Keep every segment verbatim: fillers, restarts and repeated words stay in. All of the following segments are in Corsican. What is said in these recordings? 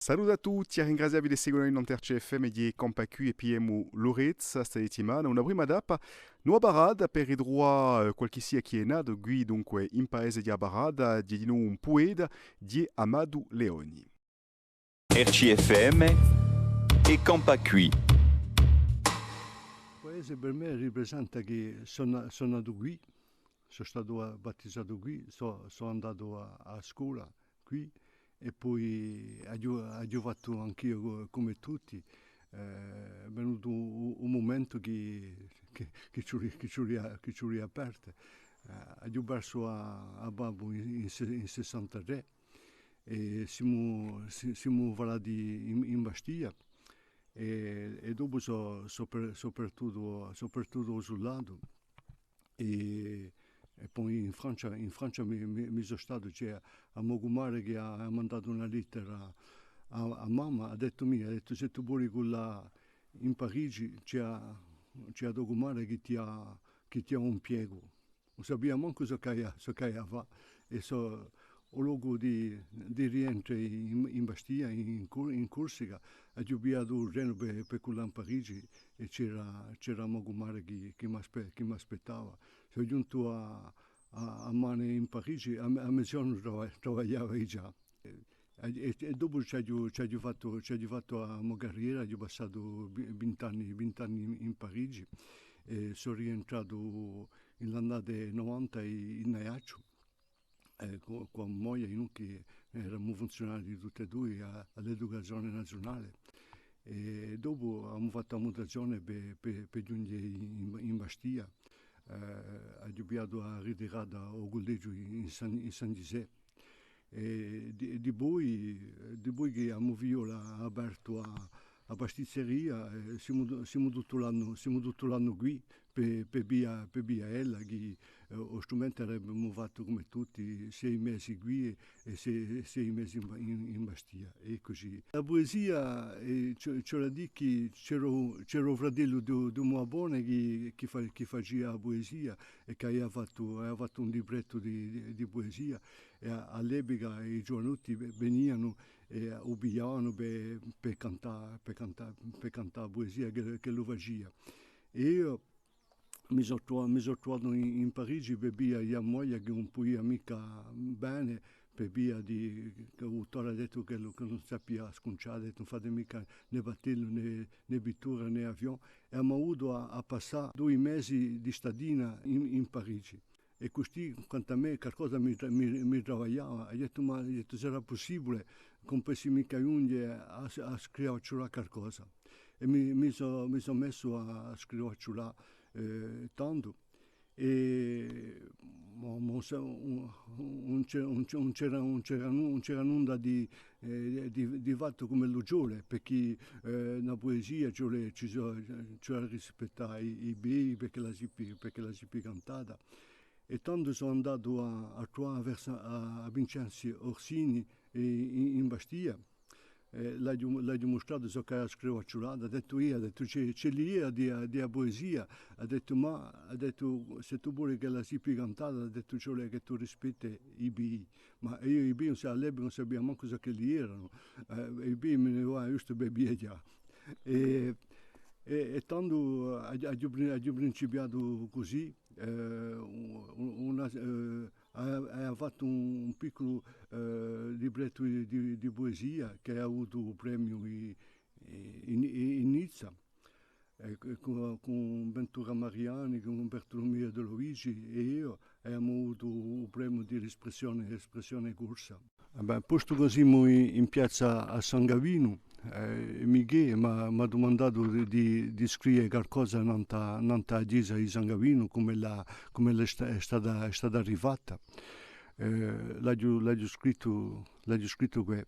Salute à tutti, à ringrazià vi di seguità in R C F M di Campà quì è pigliemu l'Orezza sta settimana, una prima tappa, una parata per ritruvà, eh, qualchissia chì hè natu quì, dunque, in paese di a Parata, di, di un pueta, di Amatu Leoni. R C F M è Campà quì. Paese per mè ripresenta chì sò na-, sò natu quì, sò statu, eh, battizatu quì, sò, sò andatu à, à a scola quì, è po aghju, aghju fattu anch'eiu co-, cum'è tutti, eh, hè venutu un, un mumentu chì, chì, chì ci vulia, chì ci vulia, chì ci vulia parte. Eh, aghju persu à, à babbu in, in se-, in sessantatrè, è simu, si-, simu falati in, in Bastia, è, è dopu sò, sò per-, sò partutu, sò partutu à u so latu, è, è po in Francia, in Francia mi, mi, mi sò statu, ci hè a mo cumare chì hà, hà mandatu una lettera à, à mamma, hà dettu: «Mì», hà dettu, «s'è tù voli cullà in Parigi, ci hè, ci hè a to cumare chì ti hà, chì ti hà un impiegu.» Ùn sapia mancu ciò ch'avia, ciò ch'avia à fà. È sò, u locu di, di rientru in, in Bastia, in Cor-, in Corsica, aghju pigliatu u trenu per, per cullà in Parigi è c'era, c'era a mo cumare chì, chì m'aspe-, chì m'aspettava. Sò ghjuntu à, à, à mane in Parigi, à me-, à meziornu trava-, travagliava digià. È, è, è dopu ci aghju, ci aghju fattu, ci aghju fattu a mo carriera, aghju passatu vi-, vint'anni, vint'anni in, in Parigi, è sò rientratu in l'annate novanta in, in Aiacciu, eh, cù, cù a moglia, in u chì eramu funziunarii tutti è dui à, à l'educazione naziunale. È dopu avemu fattu a mutazione per, per, per ghjunghje in, in Bastia. Eh, aghju pigliatu a ritirata à u cullegiu in San, in San Ghjisè. È di, dipoi, dipoi chì a mo figliola hà apertu a, a pastizzeria, eh, simu, simu tuttu l'annu, simu tuttu l'annu quì per, per via, per via d'ella, chì, eh, u strumentu l'avemu fattu cum'è tutti, sei mesi quì è, è sei, sei mesi in, in, in Bastia, è cusì. A puesia, eh, ci, ci vole à dì chì c'era, c'era u fratellu di, di mo babbone chì, chì fa-, chì facia a puesia è chì avia fattu, avia fattu un librettu di, di, di puesia, è à, à l'epica i ghjuvanotti ve-, venianu è u pigliavanu per, per cantà, per cantà, per cantà a puesia chì, ch'ellu facia. È eiu mi sò tru-, mi sò truvatu in, in Parigi per via di a moglia chì ùn pudia micca bene, per via di, chì u duttore hà dettu ch'ellu, chì ùn sapia scuncià, hà dettu: «Ùn fate micca nè battellu, nè, nè vittura, nè avion», è avemu avutu à, à passà dui mesi di statina in, in Parigi. È custì, quant'à mè, calcosa mi, mi, mi travagliava. Aghju dettu: «Ma», aghju dettu, «sarà pussibule ch'ùn possi micca ghjunghje à, à scrivacciulà calcosa?» È mi, mi sò, mi sò messu à scrivacciulà, eh, tandu. È, ma, ma ùn, ùn c'è-, ùn c'è-, ùn c'era, ùn c'era nu-, ùn c'era nunda di, eh, di, di fattu cum'ellu ci vole, perchè, eh, una puesia ci vole, ci sò, ci vole à rispettà i, i bei, perch'ella sippia, perch'ella sippia cantata. È tandu sò andatu à, à truvà à Versa-, à, à Vincenzi Orsini, eh, in, in Bastia. Eh, l'aghju, l'aghju mustratu ciò ch'avia scrivacciulatu, hà dettu: «Eiu», hà dettu, «ci hè, ci hè l'idea di, di a puesia», hà dettu, «ma», hà dettu, «s'è tù voli ch'ella sippia cantata», hà dettu, «ci vole chì tù rispetti i bei.» Ma eiu i bei, ùn sa-, à l'epica ùn sapia mancu ciò ch'elli eranu. Eh, i bei mi ne vale ghjustu per viaghjà. È, è, è tandu aghju, aghju prin-, aghju principiatu cusì, eh, u-, u-, una, eh, avia, avia fattu un, un picculu, eh, librettu di, di, di puesia chì hà avutu u premiu in, in, in Nizza. È cù, cù Ventura Mariani, cù Bartolomeo De Luigi è eiu, è avemu avutu u premiu di l'espressione, espressione corsa. Eh bè, postu chì simu in, in piazza à San Gavinu, eh, Michè m'hà, m'hà dumandatu di, di, di scrive calcosa nant'à, nant'à a chjesa di San Gavinu, cum'ella, cum'ella hè sta-, hè stata, hè stata rifatta. Eh, l'aghju, l'aghju scrittu, l'aghju scrittu quì.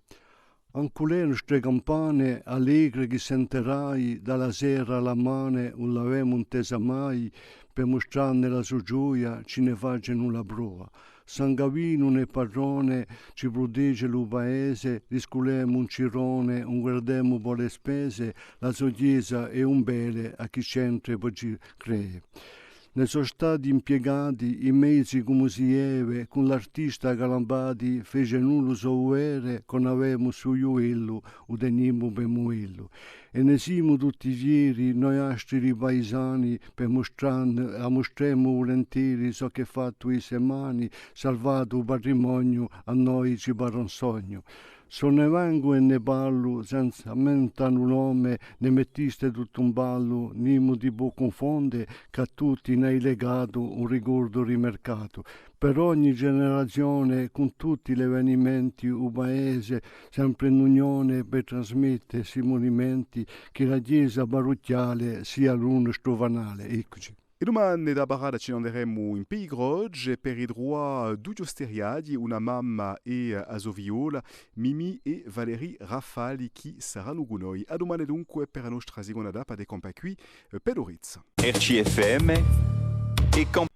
Ancu le nostre campane allegre chì senterai da la serra à la mane ùn l'avemu intesa mai, per mustrà ne la so gioia ci ne facenu la prova. San Gavinu n'hè patrone, ci prutege lu paese, risculemu un cirone, ùn guardemu po le spese, la so chjesa hè un bene à chì c'entre po ci crede. Ne sò stati impiegati i mezi cumu si deve, cun l'artista Galambati fece u so duvere, chì ùn avemu suiu ellu, u tenimu per mudellu. È ne simu tutti fieri, noi astri paisani, per mustrà, a mustremu vulinteri ciò chì hà fattu di e so mani, salvatu u patrimoniu, à noi ci pare un sognu. S'o ne vengu è ne parlu, senza mentà u nome, ne mettiste tuttu in ballu, nimu ti pò cunfonde, chì à tutti n'hai legatu un ricordu rimarcatu. Per ogni generazione, cun tutti l'evenimenti, u paese, sempre in unione, per trasmette sti munimenti, chì a ghjesa parruchjale sia u nostru fanale. Eccuci. È dumane da parata ci n'anderemu in Pè di Croce per ritruvà dui ghjustariati, una mamma è a so figliola, Mimì è Valérie Raffali, chì saranu cù noi. À dumane dunque per a nostra seconda tappa di Campà quì, eh, per Orezza. R C F M è Campà